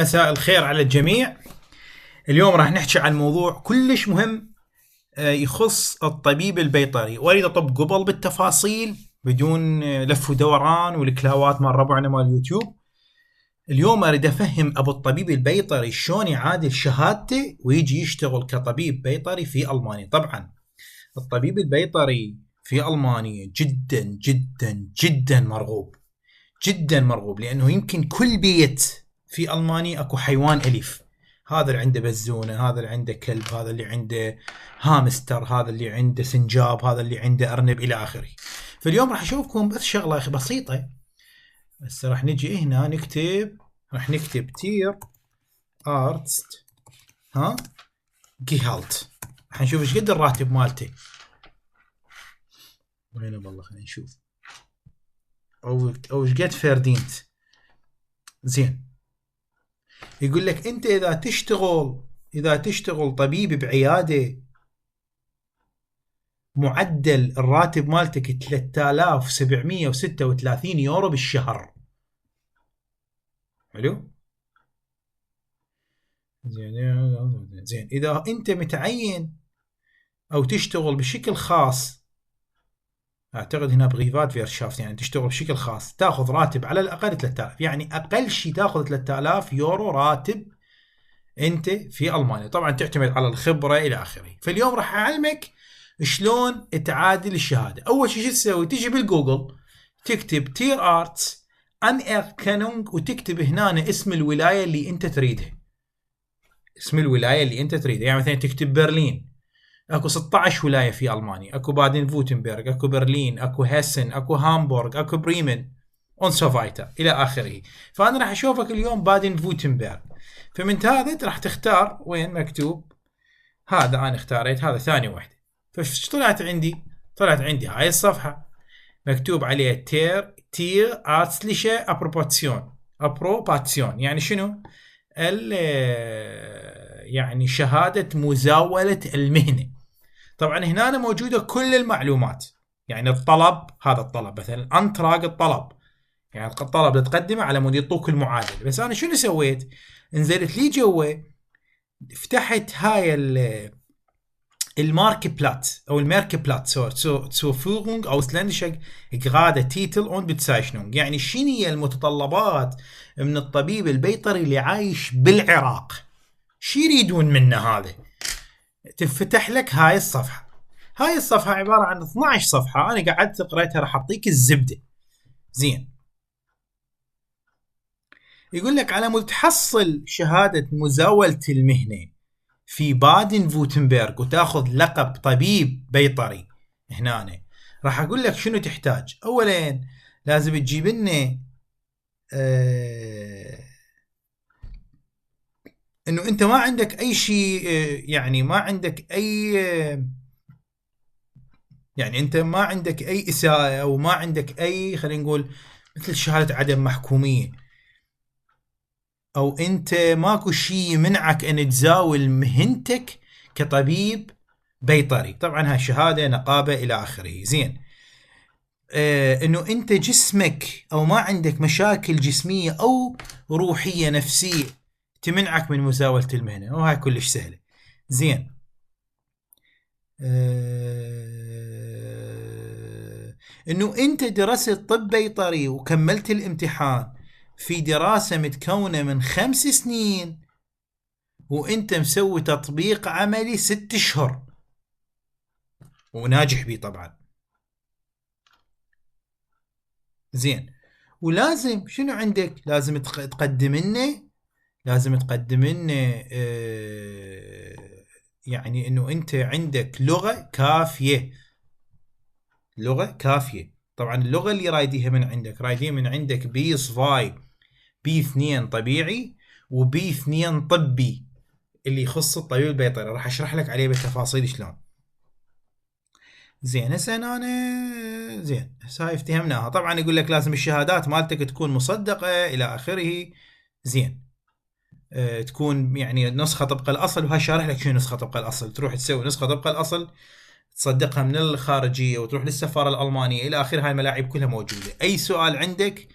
مساء الخير على الجميع. اليوم راح نحكي عن موضوع كلش مهم يخص الطبيب البيطري، واريد اطب قبل بالتفاصيل بدون لف ودوران والكلاوات مال ربعنا مال اليوتيوب. اليوم اريد افهم ابو الطبيب البيطري شلون يعادل شهادته ويجي يشتغل كطبيب بيطري في المانيا. طبعا الطبيب البيطري في المانيا جدا جدا جدا مرغوب، جدا مرغوب، لانه يمكن كل بيت في المانيا اكو حيوان اليف. هذا اللي عنده بزونه، هذا اللي عنده كلب، هذا اللي عنده هامستر، هذا اللي عنده سنجاب، هذا اللي عنده ارنب الى اخره. فاليوم راح اشوفكم بس شغله بسيطه. بس راح نجي هنا نكتب تير ارتست جيهالت. راح نشوف ايش قد الراتب مالته. وين والله خلينا نشوف او ايش قد فردينت. زين، يقول لك انت اذا تشتغل طبيب بعياده معدل الراتب مالتك 3736 يورو بالشهر. حلو. زين اذا انت متعين او تشتغل بشكل خاص، اعتقد هنا بغيفات فيرشافت، يعني تشتغل بشكل خاص، تاخذ راتب على الاقل 3000، يعني اقل شيء تاخذ 3000 يورو راتب انت في المانيا. طبعا تعتمد على الخبره الى اخره. فاليوم راح اعلمك شلون تعادل الشهاده. اول شيء شو تسوي؟ تجي بالجوجل تكتب تير ارتس ان ايركنونج وتكتب هنا اسم الولايه اللي انت تريدها. اسم الولايه اللي انت تريدها، يعني مثلا تكتب برلين. اكو 16 ولايه في المانيا، اكو بادن فوتنبرغ، اكو برلين، اكو هيسن، اكو هامبورغ، اكو بريمن اونسوفايتا الى اخره. فانا راح اشوفك اليوم بادن فوتنبرغ. فمن هذا راح تختار وين مكتوب. هذا انا اختاريت، هذا ثاني واحده. فايش طلعت عندي؟ طلعت عندي هاي الصفحه مكتوب عليها تير ارتسليشه ابروباتسيون. يعني شنو؟ يعني شهاده مزاوله المهنه. طبعا هنا أنا موجوده كل المعلومات، يعني الطلب، هذا الطلب مثلا انتراج الطلب، يعني الطلب اللي تقدمه على مود يعطوك المعادله. بس انا شنو سويت؟ نزلت لي جوا، فتحت هاي المارك بلات او الميرك بلات zur Führung ausländischer gerade Titel und Bezeichnung. يعني شنو هي المتطلبات من الطبيب البيطري اللي عايش بالعراق؟ شو يريدون منه؟ هذا تفتح لك هاي الصفحه. هاي الصفحه عباره عن 12 صفحه، انا قعدت قريتها، راح اعطيك الزبده. زين، يقول لك على مود تحصل شهاده مزاوله المهنه في بادن فوتنبرغ وتاخذ لقب طبيب بيطري هنا، راح اقول لك شنو تحتاج. اولا لازم تجيب لنا انه انت ما عندك اي شيء، يعني ما عندك اي يعني انت ما عندك اي اساءة او ما عندك اي، خلينا نقول مثل شهادة عدم محكومية، او انت ماكو شيء يمنعك ان تزاول مهنتك كطبيب بيطري. طبعا هاي شهادة نقابة الى اخره. زين، انه انت جسمك او ما عندك مشاكل جسمية او روحية نفسية تمنعك من مزاولة المهنة، وهاي كلش سهلة. زين، انه انت درست طب بيطري وكملت الامتحان في دراسة متكونة من 5 سنين، وانت مسوي تطبيق عملي 6 اشهر وناجح بيه طبعا. زين، ولازم شنو عندك؟ لازم تقدم لنا يعني انه انت عندك لغة كافية. طبعا اللغة اللي رايديها من عندك، بي صفاي، بي 2 طبيعي، وبي 2 طبي اللي يخص الطبيب البيطري. راح اشرح لك عليه بالتفاصيل شلون. زين، هسه زين هاي افتهمناها. طبعا يقول لك لازم الشهادات مالتك تكون مصدقة الى اخره. زين، تكون يعني نسخة طبق الاصل، وهاي شارح لك شنو نسخة طبق الاصل. تروح تسوي نسخة طبق الاصل، تصدقها من الخارجية وتروح للسفارة الألمانية إلى آخر. هاي الملاعب كلها موجودة. أي سؤال عندك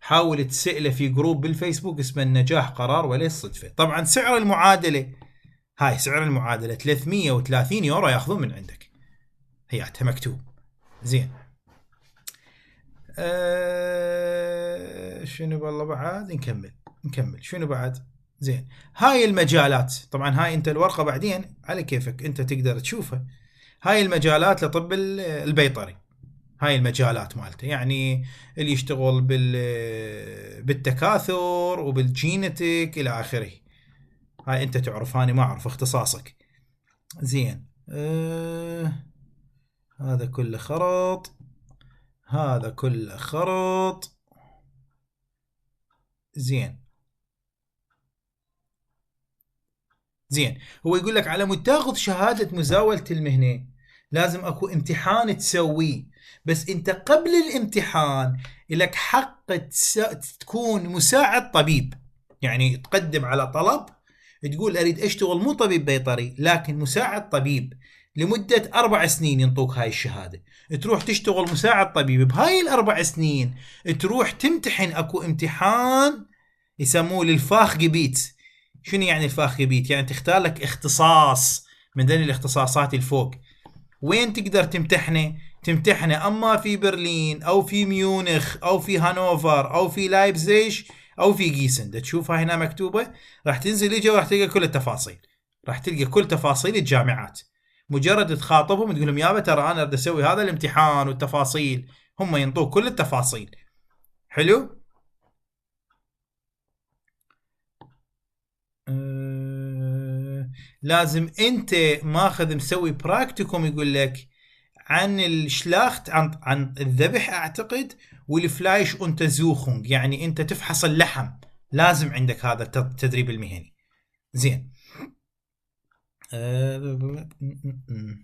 حاول تسأله في جروب بالفيسبوك اسمه النجاح قرار وليس صدفة. طبعا سعر المعادلة، هاي سعر المعادلة 330 يورو ياخذون من عندك، هياتها مكتوب. زين شنو والله بعد نكمل شنو بعد. زين هاي المجالات، طبعا هاي انت الورقة بعدين على كيفك انت تقدر تشوفها. هاي المجالات لطب البيطري، هاي المجالات مالته، يعني اللي يشتغل بالتكاثر وبالجينيتيك الى اخره. هاي انت تعرف، هاني ما اعرف اختصاصك. زين هذا كله خرط، هذا كله خرط. زين هو يقول لك على مود تاخذ شهادة مزاولة المهنة لازم اكو امتحان تسويه، بس انت قبل الامتحان لك حق تكون مساعد طبيب، يعني تقدم على طلب تقول اريد اشتغل مو طبيب بيطري لكن مساعد طبيب لمدة 4 سنين، ينطوك هاي الشهادة، تروح تشتغل مساعد طبيب بهاي ال4 سنين، تروح تمتحن اكو امتحان يسموه للفاخ جبيت. شنو يعني الفاخ جبيت؟ يعني تختار لك اختصاص من ذني الاختصاصات الفوق. وين تقدر تمتحنه اما في برلين او في ميونخ او في هانوفر او في لايبزيج او في جيسن. تشوفها هنا مكتوبه، راح تنزل اجا وراح تلقى كل التفاصيل، راح تلقى كل تفاصيل الجامعات. مجرد تخاطبهم تقول لهم يابا ترى انا اريد اسوي هذا الامتحان والتفاصيل، هم ينطوك كل التفاصيل. حلو. لازم انت ماخذ مسوي براكتيكوم يقول لك عن الشلاخت، عن الذبح اعتقد، والفلايش untersuchung، يعني انت تفحص اللحم، لازم عندك هذا التدريب المهني. زين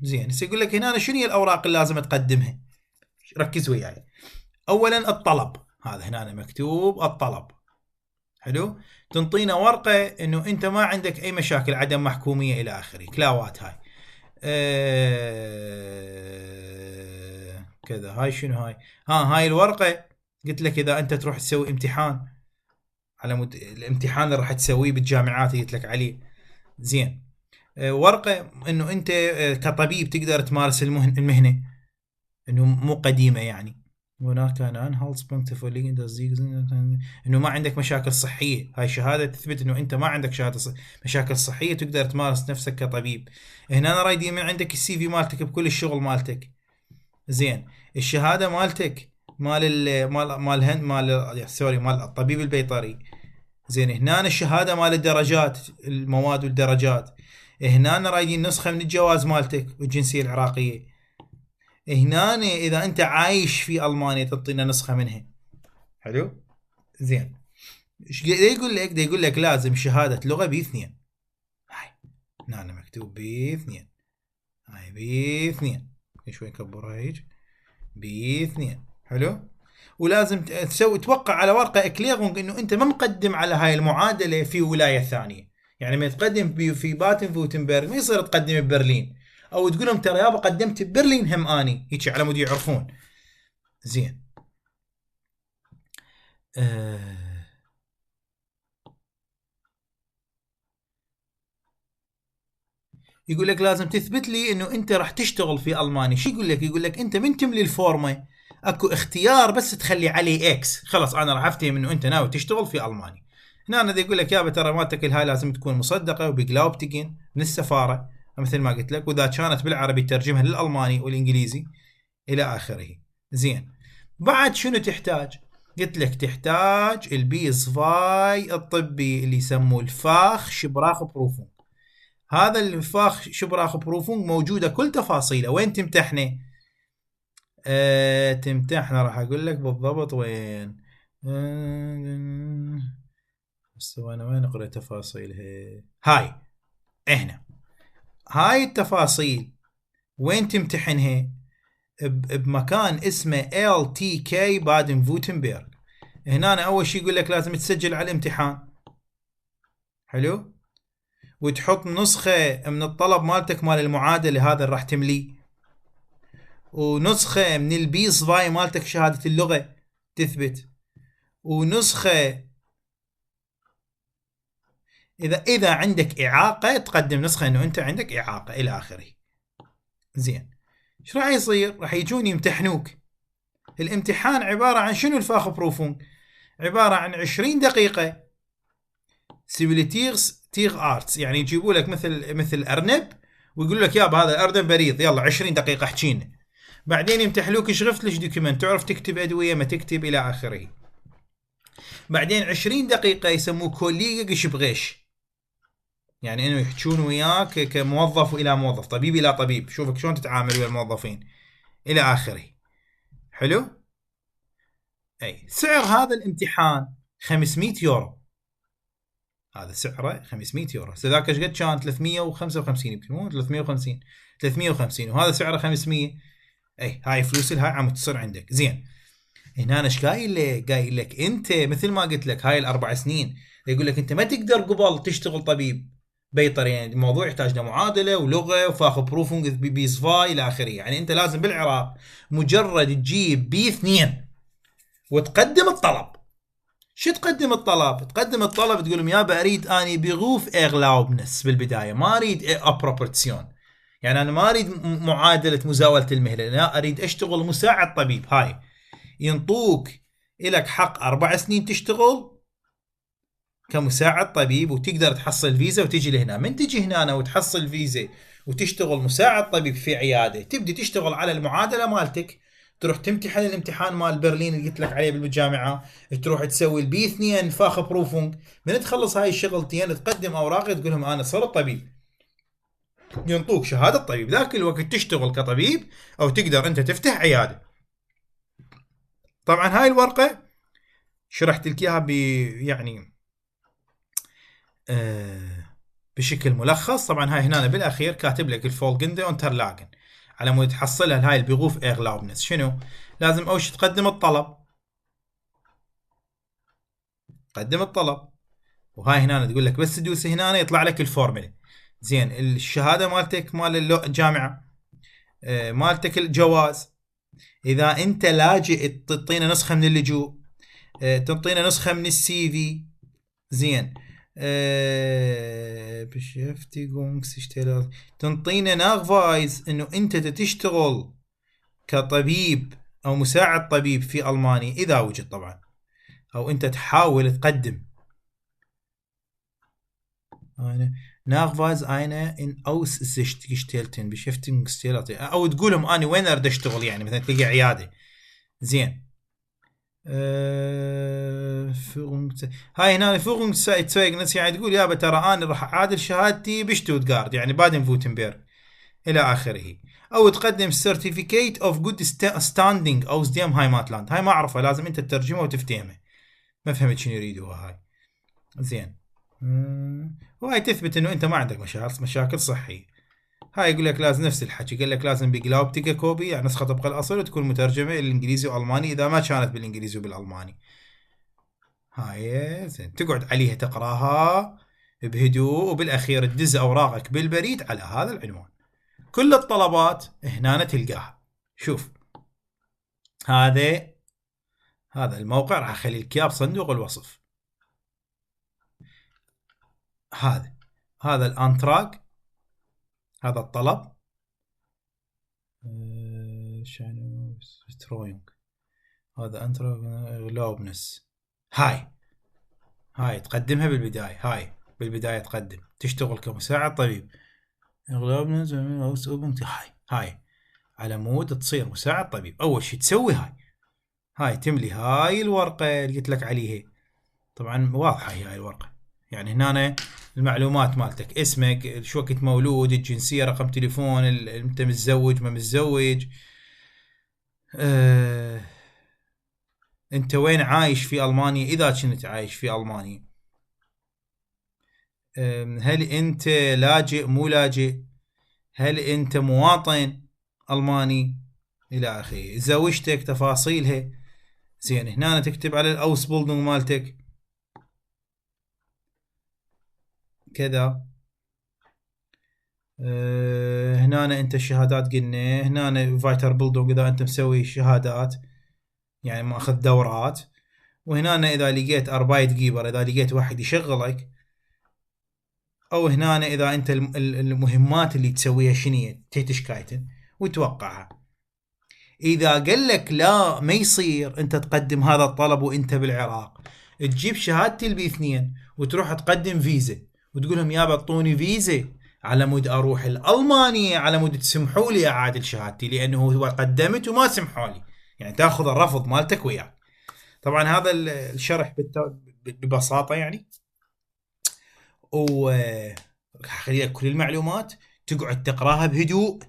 زين يقول لك هنا شنو هي الاوراق اللي لازم تقدمها، ركز وياي. اولا الطلب، هذا هنا مكتوب الطلب. حلو. تنطينا ورقه انه انت ما عندك اي مشاكل، عدم محكوميه الى اخره، كلاوات هاي. كذا. هاي شنو هاي؟ هاي الورقه قلت لك اذا انت تروح تسوي امتحان على الامتحان اللي راح تسويه بالجامعات قلت لك عليه. زين ورقه انه انت كطبيب تقدر تمارس المهنه، انه مو قديمه يعني. هناك انه ما عندك مشاكل صحيه، هاي شهاده تثبت انه انت ما عندك مشاكل صحيه تقدر تمارس نفسك كطبيب. هنا انا رايدين من عندك السي في مالتك بكل الشغل مالتك. زين الشهاده مالتك مال الطبيب البيطري. زين هنا الشهاده مال الدرجات، المواد والدرجات. هنا رايدين نسخه من الجواز مالتك والجنسيه العراقيه. هنا اذا انت عايش في المانيا تعطينا نسخه منها. حلو. زين ايش يقول لك لازم شهاده لغه B2. هاي هنا مكتوب B2، هاي B2 شوي نكبرها هيك B2. حلو. ولازم تسوي توقع على ورقه اكليرونج انه انت ما مقدم على هاي المعادله في ولايه ثانيه، يعني ما تقدم في باتن فوتنبرغ ما يصير تقدم ببرلين، او تقول لهم ترى يابا قدمت ببرلين هم اني هيك على مود يعرفون. زين يقول لك لازم تثبت لي انه انت راح تشتغل في المانيا. شو يقول لك؟ يقول لك انت من تملي الفورمه اكو اختيار بس تخلي عليه اكس، خلاص انا راح افتهم انه انت ناوي تشتغل في المانيا. هنا أنا يقول لك يابا ترى مالتك هاي لازم تكون مصدقه وبجلاوبتجن من السفاره مثل ما قلت لك، واذا كانت بالعربي ترجمها للالماني والانجليزي الى اخره. زين بعد شنو تحتاج؟ قلت لك تحتاج البيز فاي الطبي اللي يسموه الفاخ شبراخ بروفون. هذا الفاخ شبراخ بروفون موجوده كل تفاصيله. وين تمتحنه؟ تمتحنه راح اقول لك بالضبط وين. بس انا وين اقرا تفاصيلها؟ هاي هنا هاي التفاصيل وين تمتحنها؟ بمكان اسمه LTK بادن فوتنبرغ. هنا أنا اول شيء يقول لك لازم تسجل على الامتحان. حلو. وتحط نسخة من الطلب مالتك مال المعادلة هذا اللي راح تمليه، ونسخة من البيس فاي مالتك شهادة اللغة تثبت، ونسخة إذا عندك إعاقة تقدم نسخة إنه أنت عندك إعاقة إلى آخره. زين، إيش راح يصير؟ راح يجون يمتحنوك. الامتحان عبارة عن شنو الفاخ بروفونج؟ عبارة عن 20 دقيقة سيفيليتيغز تيغ ارتس، يعني يجيبوا لك مثل ارنب ويقولوا لك يابا هذا الارنب بريض، يلا 20 دقيقة احكينا. بعدين يمتحلوك ايش شرفت ليش دوكيمنت، تعرف تكتب ادوية ما تكتب الى اخره. بعدين 20 دقيقة يسموه كوليجا قش بغيش، يعني انه يحجون وياك كموظف الى موظف، طبيب الى طبيب، شوفك شلون تتعامل ويا الموظفين الى اخره. حلو؟ اي سعر هذا الامتحان 500 يورو. هذا سعره 500 يورو. ذاك ايش قد كان؟ 355 يمكن، مو 350، 350، وهذا سعره 500. اي هاي فلوس هاي عم تصير عندك. زين، هنا انا ايش قايل لك؟ قايل لك انت مثل ما قلت لك هاي الاربع سنين يقول لك انت ما تقدر قبل تشتغل طبيب بيطري، يعني الموضوع يحتاج له معادله ولغه وفاخ بروفنج بي صفاي الى اخره. يعني انت لازم بالعراق مجرد تجيب بي 2 وتقدم الطلب. شو تقدم الطلب؟ تقدم الطلب تقول لهم يابا اريد اني بغوف اغلاوبنس بالبدايه، ما اريد ابروبورتسيون، يعني انا ما اريد معادله مزاوله المهله، لا اريد اشتغل مساعد طبيب. هاي ينطوك الك حق 4 سنين تشتغل كمساعد طبيب، وتقدر تحصل فيزا وتجي لهنا. من تجي هنا وتحصل فيزا وتشتغل مساعد طبيب في عياده، تبدي تشتغل على المعادله مالتك، تروح تمتحن الامتحان مال برلين اللي قلت لك عليه بالجامعه، تروح تسوي البي 2 فاخ بروفونج. من تخلص هاي الشغلتين تقدم اوراق تقول لهم انا صرت طبيب، ينطوك شهاده طبيب. ذاك الوقت تشتغل كطبيب او تقدر انت تفتح عياده. طبعا هاي الورقه شرحت لك اياها يعني بشكل ملخص. طبعا هاي هنا بالاخير كاتب لك الفولجندا اونترلاجن على مود تحصلها. هاي البيغوف اغلاوبنس شنو؟ لازم اول شيء تقدم الطلب، قدم الطلب، وهاي هنا تقول لك بس تدوس هنا يطلع لك الفورمولا. زين، الشهاده مالتك مال الجامعه، مالتك الجواز، اذا انت لاجئ تعطينا نسخه من اللجوء، تعطينا نسخه من السي في. زين، beschäftigung تنطينا ناغفايز انه انت تشتغل كطبيب او مساعد طبيب في المانيا اذا وجد طبعا، او انت تحاول تقدم ناغفايز اينا ان اوس gestellten beschäftigungsstelle، او تقول لهم انا وين اريد اشتغل، يعني مثلا تلقى عياده. زين، هاي هنا فوغنج سايتسويغنس، يعني تقول يابا ترى انا راح اعادل شهادتي بشتوتغارت يعني بادن فوتنبرغ الى اخره. او تقدم سيرتيفيكيت اوف جود ستاندينج او سديم هاي ماتلاند، هاي ما اعرفها لازم انت تترجمها وتفتهمها، ما فهمت شنو يريدوها هاي. زين، وهاي تثبت انه انت ما عندك مشاكل صحيه. هاي يقول لك لازم نفس الحكي، قال لك لازم بجلاوبتيكا كوبي يعني نسخه طبق الاصل، وتكون مترجمه الانجليزي والالماني اذا ما كانت بالانجليزي وبالالماني. هاي زين تقعد عليها تقراها بهدوء، وبالاخير تدز اوراقك بالبريد على هذا العنوان. كل الطلبات هنا تلقاها. شوف هذا الموقع راح اخلي لك اياه بصندوق الوصف. هذا الانتراك، هذا الطلب شنو ستروينج، هذا انتراك لوبنس. هاي تقدمها بالبداية، هاي بالبداية تقدم تشتغل كمساعد طبيب. هاي على مود تصير مساعد طبيب. أول شيء تسوي هاي تملي هاي الورقة اللي قلت لك عليها. طبعا واضحة هاي الورقة، يعني هنا المعلومات مالتك، اسمك، شو وقت مولود، الجنسية، رقم تليفون، انت متزوج ما متزوج، انت وين عايش في ألمانيا إذا كنت عايش في ألمانيا، هل انت لاجئ مو لاجئ، هل انت مواطن الماني الى اخره، زوجتك تفاصيلها. زين، هنا تكتب على الاوس بولدنج مالتك كذا. هنا انت الشهادات قلنا، هنا فايتر بولدنج اذا انت مسوي شهادات يعني ماخذ دورات، وهنا اذا لقيت اربايت جيبر، اذا لقيت واحد يشغلك، او هنا اذا انت المهمات اللي تسويها شنو تيتشكايتن وتوقعها. اذا قال لك لا ما يصير انت تقدم هذا الطلب وانت بالعراق، تجيب شهادتي البي 2 وتروح تقدم فيزا وتقول لهم يا اعطوني فيزا على مود اروح الالمانيه، على مود تسمحوا لي اعادل شهادتي، لانه هو قدمت وما سمحوا لي، يعني تاخذ الرفض مالتك وياك. طبعا هذا الشرح ببساطه يعني، وخلي لك كل المعلومات، تقعد تقراها بهدوء،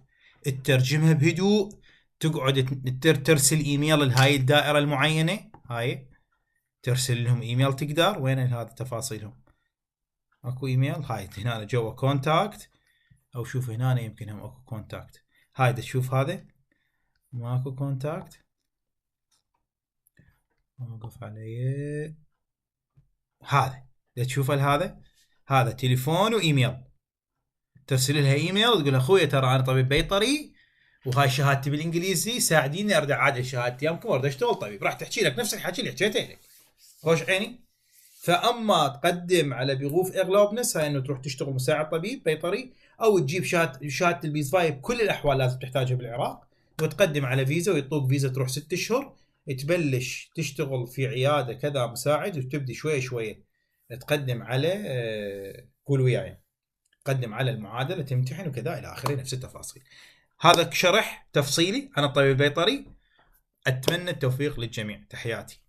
تترجمها بهدوء، تقعد ترسل ايميل لهاي الدائره المعينه، هاي ترسل لهم ايميل. تقدر وين هذا تفاصيلهم؟ اكو ايميل هاي هنا جوا كونتاكت، او شوف هنا يمكن هم اكو كونتاكت. هاي تشوف هذا ماكو كونتاكت، اوقف عليه. هذا تشوف هذا تليفون وايميل، ترسل لها ايميل وتقول اخويا ترى انا طبيب بيطري وهاي شهادتي بالانجليزي، ساعديني ارد اعادل شهادتي يمكن وارد اشتغل طبيب. راح تحكي لك نفس الحكي اللي حكيته لك. خوش عيني. فاما تقدم على بغوف اغلوبنس، هاي انه تروح تشتغل مساعد طبيب بيطري، او تجيب شهاده البيز فاي، بكل الاحوال لازم تحتاجها بالعراق، وتقدم على فيزا ويعطوك فيزا تروح 6 اشهر، تبلش تشتغل في عياده كذا مساعد، وتبدي شويه شويه تقدم على قول وياي، تقدم على المعادله، تمتحن وكذا الى اخره، نفس التفاصيل. هذا شرح تفصيلي عن الطبيب البيطري. اتمنى التوفيق للجميع، تحياتي.